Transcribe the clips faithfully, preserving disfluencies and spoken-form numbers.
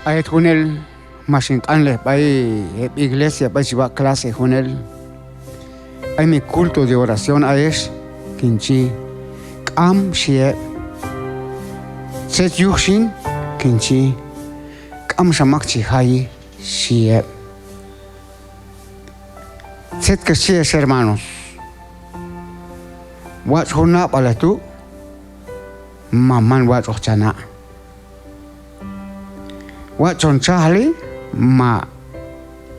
A yet junel max hin q'anlej b'ay heb' iglesia b'ay chi waq' clase junel. Ay mi culto de oración ayex, kin chi. K'am, xi heb'. Tzet yuj xin, kin chi. K'amxa mak chi jayi, xi heb'. Tzet kax chi ex hermanos. Watx' jun nab'alej tu', ma man watx'oq cha na'. Watx' chon txajli, ma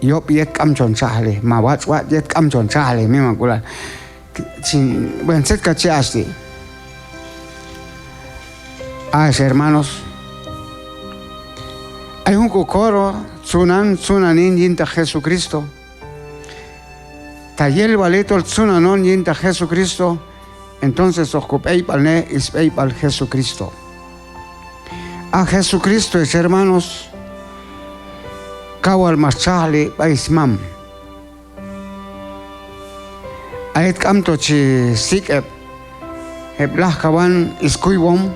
yob' yet k'am chon txajli, ma watx' watx' yet k'am chon txajli, mimank'ulal. Chin, bueno, tzet kax chi hach ti'. A ex hermanos, ay jun ko coro, tzunan, tzunan hin yintaq Jesucristo. Ta yel wali tol tzunan hon yintaq Jesucristo, entonces hoq ko b'eyb'alnej sb'eyb'al Jesucristo. A Jesucristo, ex hermanos, kaw wal max txajli b'ay smam. A yet k'amto chi sik' heb', heb' lajkawan skuywom,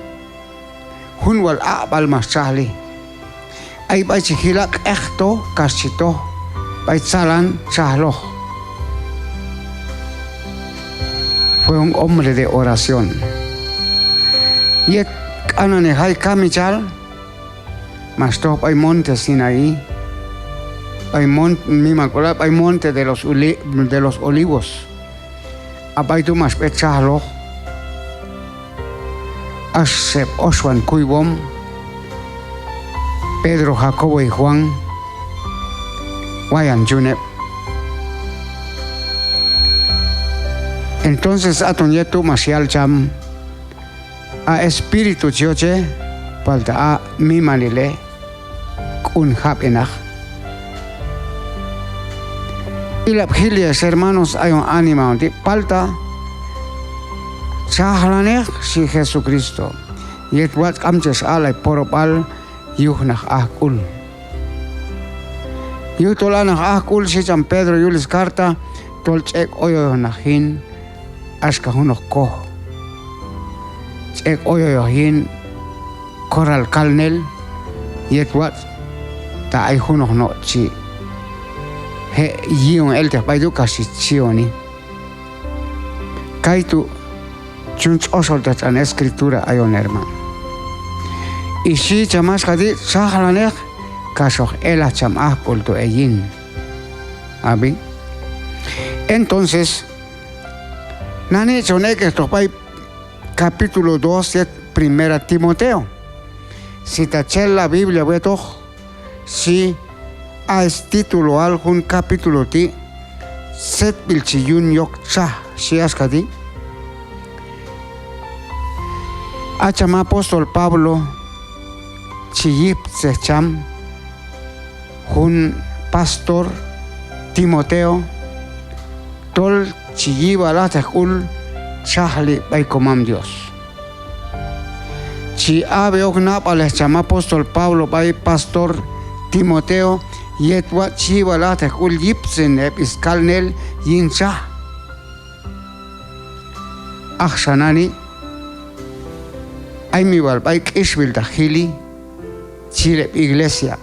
jun wal aq'b'al max txajli. Ay b'ay chi jila' q'eqto kax chi toj b'ay tzalan txajloq. Fue un hombre de oración. Yet q'anani jay kamichal, max toj b'ay monte Sinaí, b'ay mon-, mimank'ulal b'ay monte de los Uli-, de los Olivos. A b'ay tu' max b'et txajloq. Ax heb' oxwan kuywom, Pedro, Jacobo y Juan, wayan chun heb'. Entonces aton yet tu' max yal cham, a espíritu chi yoche, palta a mimanilej k'un jab'enaq. Ilab' jili, ex hermanos, ayon anima hon ti', palta txajlaneq, xi Jesucristo, yet watx' k'am chex aq'lay porob'al yuj naq ajk'ul. Yujtol a naq ajk'ul, xi cham Pedro yul scarta, tol ch'ek' oyoyoq naq jin axka junoq koj. Ch'ek' oyoyoq yin corral kalnel, yet watx' ta ay junoq no' chi je' yi'on elteq b'ay tu' kax chi chi'oni. Kaytu' chun tx'oxoltaq tx'an Escritura ayon, hermano. Y xhi cham axka ti': Txajlaneq kax hoq elaj cham ajk'ul tu' heyin. Ab'i. Entonces, nani chon ek'ejtoq b'ay capítulo dos yet Primera Timoteo. Si ta ch'el ha Biblia wetoq, xhi, a stituloal jun capítulo ti': Tzetb'il chi yun yok txaj, xhi axka ti'. A cham apóstol Pablo chi yiptzej cham jun pastor Timoteo tol chi yi' wal ajteq sk'ul txajli b'ay Komam Dios. Chi ab'e ok nab'alej cham apóstol Pablo b'ay pastor Timoteo yet watx' chi yi' wal ajteq sk'ul yiptzen heb' skalnel yin txaj. Axa nani', ay mi wal b'ay k'ixwiltaq jili, chi yil heb' iglesia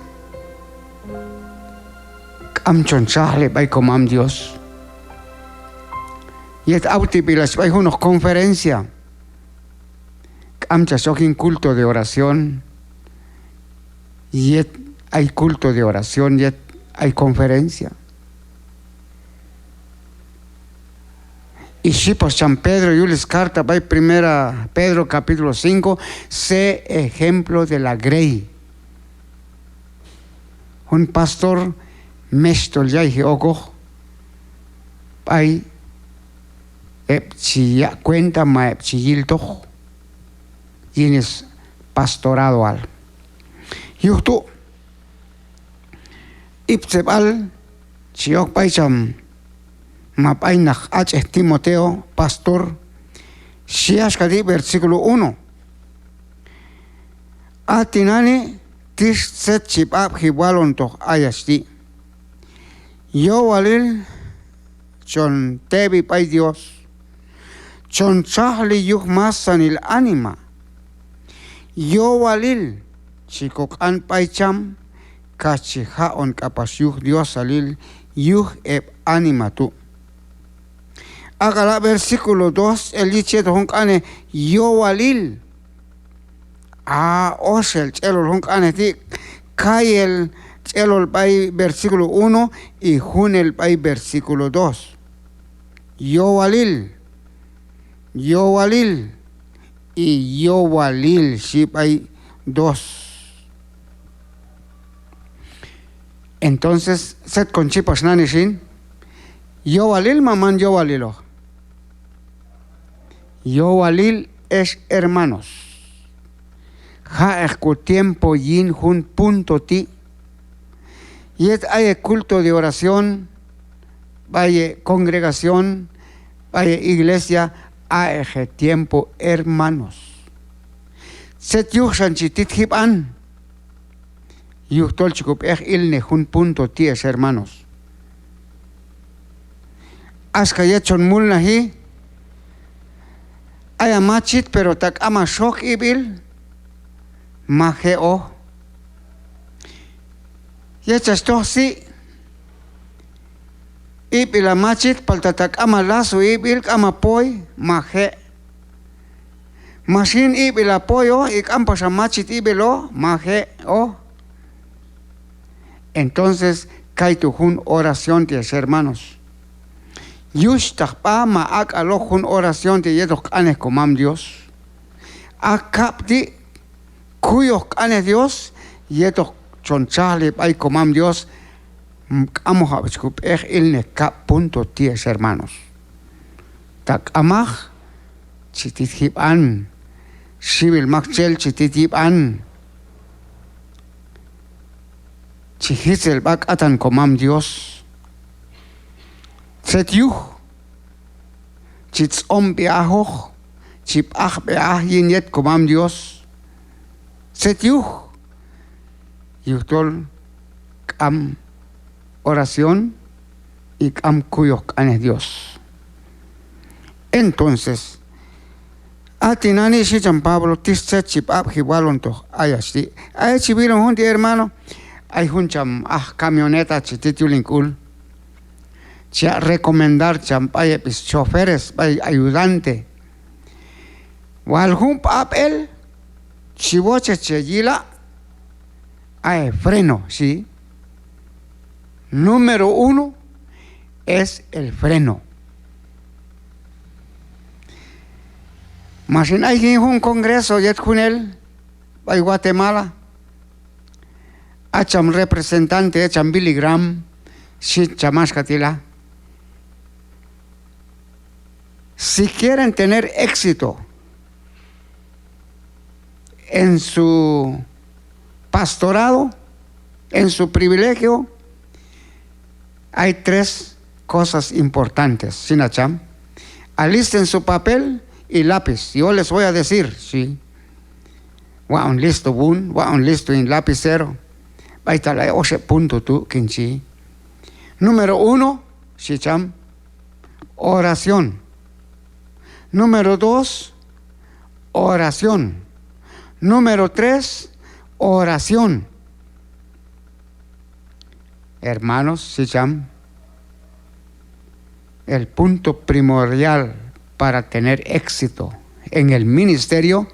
k'am chon txajli b'ay Komam Dios. Yet awteb'il hach b'ay junoq conferencia, k'am chach ok yin culto de oración, yet ay culto de oración, yet ay conferencia. Y xhi pax cham Pedro yul scarta b'ay Primera Pedro capítulo cinco: Sé ejemplo de la grey. Jun pastor mexhtol yayji okoq b'ay heb' chi yaq' cuenta ma heb' chi yiltoq yin spastoradoal. Yuj tu' iptzeb'al chi ok b'ay cham ma b'ay naq ach'ej Timoteo, pastor, xhi axka ti', versículo uno: A tinani' tix tzet chi b'ab'ji walontoq ayach ti'. Yowalil chon tewi b'ay Dios, chon txajli yuj masanil anima. Yowalil chi koq'an b'ay cham kax chi jaq'on k'apax yuj Diosalil yuj heb' anima tu'. Ak'ala' versículo dos el yich yetoq jun q'anej yowalil. A, oxel ch'elol jun q'anej ti', kayel ch'elol b'ay versículo uno y junel b'ay versículo dos. Yowalil, yowalil y yowalil xhi b'ay dos. Entonces, tzet kon chi pax nani xin, yowalil ma man yowaliloq. Yowalil ex hermanos. Jaq'eq ko tiempo yin jun punto ti'. Yet ay heb' culto de oración b'ay heb' congregación, b'ay heb' iglesia, aq'eq he tiempo hermanos. Tzet yuj xan chi tit jib'an. Yujtol chi ko b'ej ilnej jun punto ti' ex hermanos. Axka yet chon mulnaji, ay ha machit pero ta k'am ha xok ib'il, ma je' oj. Yet chach toj si', ib'il ha machit, palta ta k'am ha lazo ib'il, k'am ha poy, ma je'. Ma xin ib'il ha poy oj y k'am pax ha machit ib'il oj, ma je' oj. Entonces, kaytu' jun oración ti' ex hermanos. Yuxhtaq b'a ma ak'al ok jun oración ti' yetoq q'anej Komam Dios. A kab' ti' kuyoj q'anej Dios yetoq chon txajli b'ay Komam Dios, k'amoqab' chi ko b'ej ilnej kab' punto ti' ex hermanos. Ta k'amaq, chi tit jib'an, xiwil maktxel chi tit yib'an, chi jitzel b'a k'atan Komam Dios. Tzet yuj, chi tz'omb'i ajoq, chi b'ajb'i aj yin yet Komam Dios. Tzet yuj, yujtol k'am oración y k'am kuyoj q'anej Dios. Entonces, a tinani' xhi cham Pablo, tix tzet chi b'ab'ji walontoq ayach ti'. Ayach chi wilon jun ti' hermano, ay jun cham aj camioneta chi tit yul hin k'ul. Chi yaq' recomendar cham b'ay heb' is choferes, b'ay ayudante. Wal jun b'ab'el chi wochej che yila', a e freno, xhi. Número uno es el freno. Ma xin ay yin jun congreso yet junel b'ay Guatemala. A cham representante, a cham Billy Graham, xhi cham axka ti' la: Si quieren tener éxito en su pastorado, en su privilegio, hay tres cosas importantes, xhi na cham. Alisten su papel y lápiz, yo les voy a decir, xhi. Waq'on listo wun, waq'on listo hin lapicero. B'aytal ay oxeb' punto tu' kin chi. Número uno, xhi cham, oración. Número dos, oración. Número tres, oración. Hermanos, xhi cham, el punto primordial para tener éxito en el ministerio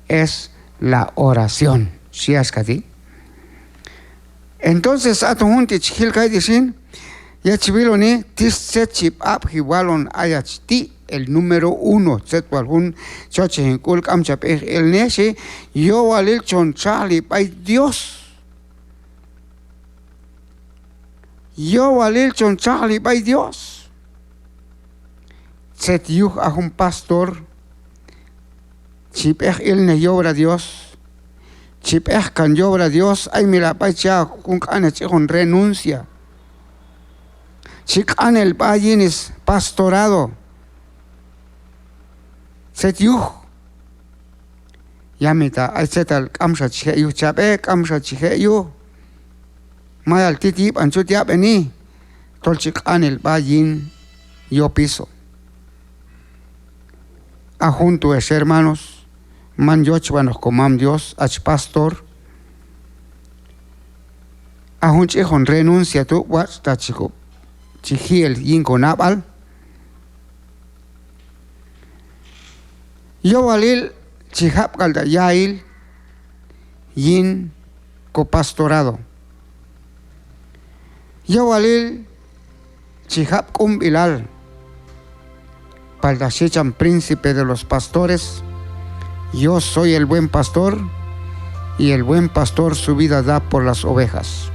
es la oración, xhi axka ti'. Entonces, aton jun ti' chi jil kayti' xin, yet chi wiloni, tix tzet chi b'ab'ji walon ayach ti', el número uno, tzet wal jun chochej hin k'ul k'am cha b'ej elnej, xhi, yowalil chon txajli b'ay Dios. Yowalil chon txajli b'ay Dios. Tzet yuj a jun pastor chi b'ej ilnej yobra Dios, chi b'ejkan yobra Dios, ay mi la b'ay chi ya' ok jun q'anej chi jun renuncia. Chi q'anel b'a yin is pastorado. Tzet yuj. Yamita ay tzetal k'amxa chi je' yuj chab'e, k'amxa chi je' yuj. Mayal tit yib'an chut yab'eni, tol chi q'anel b'a yin yopiso. A jun tu' ex hermanos, man yochwanoq komam Dios, ach pastor, a jun ch'ijon renuncia tu', watx' ta chi ko, chi ji' el yin ko nab'al. Yowalil chi jab' k'al ta' yail yin ko pastorado. Yowalil chi jab' k'umb'ilal. Palta xhi cham Príncipe de los Pastores: "Yo soy el buen pastor, y el buen pastor su vida da por las ovejas".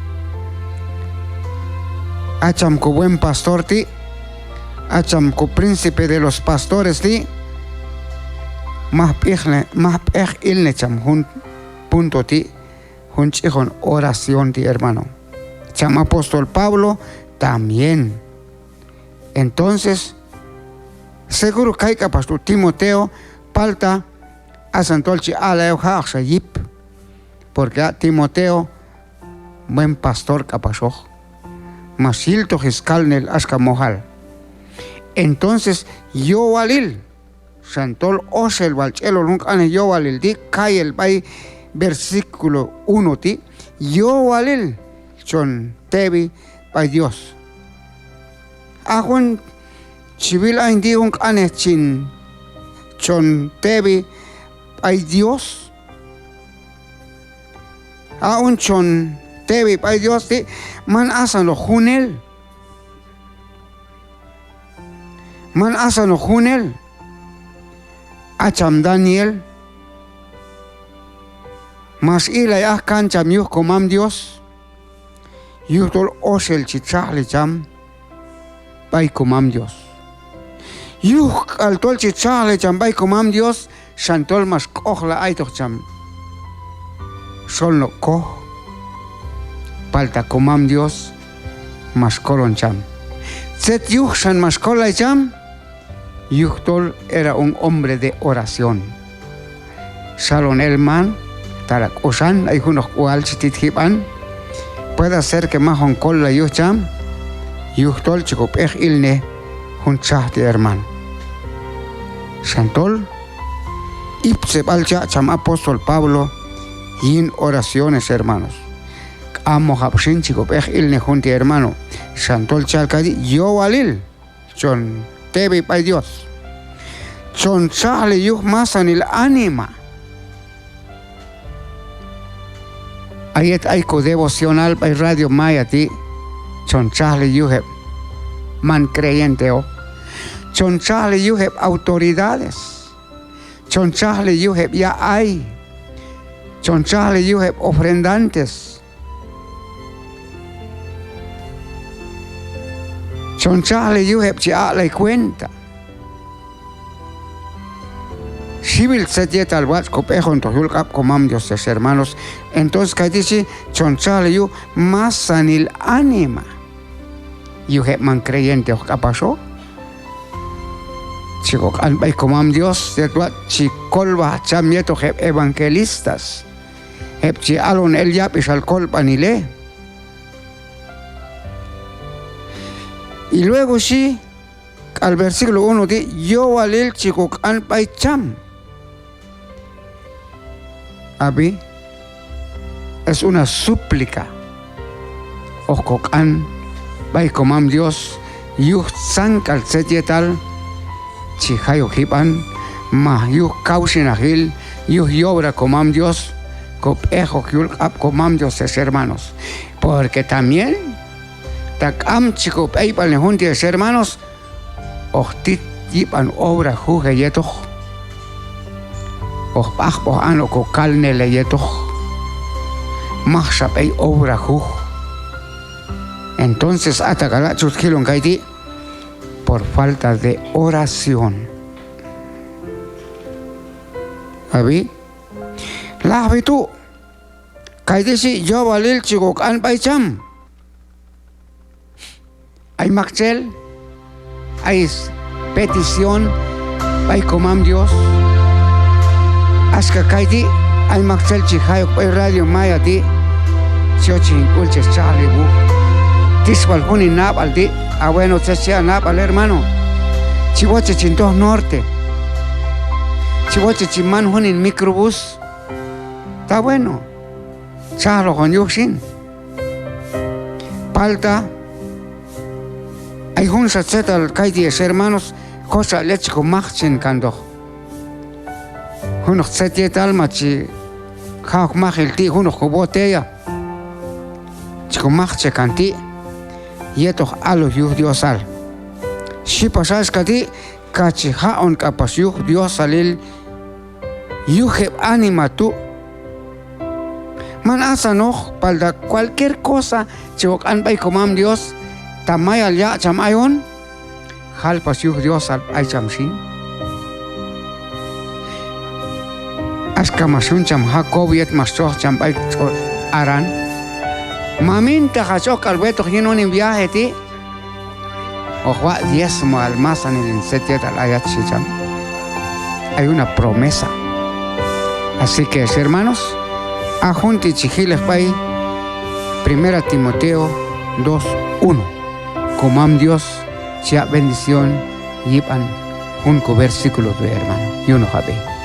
A cham ko buen pastor ti', a cham ko Príncipe de los Pastores ti', maj b'ejne, maj b'ej ilne cham jun punto ti', jun ch'ijon oración ti', hermano. Cham apóstol Pablo también. Entonces, seguro kay k'apax tu' Timoteo, palta asan tol chi aq'lay ok ja'oqxa yip, porque a Timoteo buen pastor k'apaxoq, max yiltoq skalnel axka mojal. Entonces, yowalil, xan tol oxel wal ch'elol jun q'anej yowalil ti', kayel b'ay versículo uno ti', yowalil chon tewi b'ay Dios. A jun chi wil ayin ti', jun q'anej chin chon tewi b'ay Dios. A jun chon tewi b'ay Dios ti', man asanoq junel. Man asanoq junel. A cham Daniel max i'lay aj kan cham yuj komam Dios, yujtol oxel chi txajli cham b'ay komam Dios. Yuj k'al tol chi txajli cham b'ay komam Dios, xan tol max k'ojlay aytoq cham xol no' koj, palta komam Dios max kolon cham. Tzet yuj xan max kolay cham? Yujtol era un hombre de oración. Xalon el man, tala k'uxan ay junoq k'ual chi tit jib'an, puede ser que maj on kollay yuj cham, yujtol chi ko b'ej ilne jun txaj ti', hermano. Xan tol iptzeb'al chi yaq' cham apóstol Pablo yin oraciones, hermanos. K'amojab' xin chi ko b'ej ilne jun ti', hermano. Xan tol chi yal kayti', yowalil chon tewi b'ay Dios, chon txajli yuj masanil anima. A yet ay ko devocional b'ay Radio Maya ti', chon txajli yuj heb' man creyenteoq, chon txajli yuj heb' autoridades, chon txajli yuj heb' ya'ay, chon txajli yuj heb' ofrendantes, chon txajli yuj heb' chi aq'lay cuenta. Xiwil tzet yetal watx' ko b'ejontoq yul q'ab' komam Dios, ex hermanos. Entonces kayti' xhi, chon txajli yuj masanil anima. Yuj heb' man creyenteoq k'apaxoq chi ko q'an b'ay komam Dios, yet watx' chi kolwaj cham yetoq heb' evangelistas, heb' chi alon el yab'ixal kolb'anilej. Y luego xhi k'al versículo uno ti', yowalil chi ko q'an b'ay cham. Ab'i, es una súplica. Hoq ko q'an b'ay komam Dios yuj tzan k'al tzet yetal chi jay ok jib'an, ma yuj kawxinajil, yuj yobra komam Dios, ko b'ej ok yul q'ab' komam Dios, ex hermanos. Porque también ta k'am chi ko b'eyb'alnej jun ti', ex hermanos, hoq tit yib'an obra juj heyetoq, hoq b'ajb'oj an ok ko kalnel heyetoq, majxa b'ey obra juj. Entonces a ta k'ala' chut jilon kayti', por falta de oración. Ab'i, lajwi tu', kayti' xhi, yowalil chi ko q'an b'ay cham. Ay maktxel ay s-, petición b'ay komam Dios. Axka kayti', ay maktxel chi jay ok b'ay Radio Maya ti', chi yochej hin k'ul chex txajli wuj. Tix wal jun hin nab'al ti'. Ah, bueno, tzet chi a nab'al, hermano. Chi wochej chin toj norte. Chi wochej chin man jun hin microbús. Ta bueno, txajlojon yuj xin. Palta ay junxa tzetal kayti' ex hermanos, kochal yet chi komaqchen kantoq junoq tzet yetal ma chi ja' ok maqil ti' junoq kobotella, chi komaqchej kan ti' yetoq aloj yuj Diosal. Xhi pax axka ti', kax chi jaq'on k'apax yuj Diosalil yuj heb' anima tu'. Man asanoj, palta cualquier cosa chi ko q'an b'ay komam Dios, ta mayal yaq' cham ayon, jal pax yuj Diosal b'ay cham xin. Axka max yun cham Jacob yet max txoj cham b'ay tx'otx' Harán: Mamin, ta hach ok k'al wetoq yin unin viaje ti', hoq waq' diezmoal masanil hin tzet yetal ayach, xhi cham. Ay una promesa. Así que, ex hermanos, a jun ti' chi jilej b'ay Primera Timoteo dos uno. Komam Dios chi yaq' bendición yib'an jun ko versículo tu', hermano. Yunoqab' b'ey.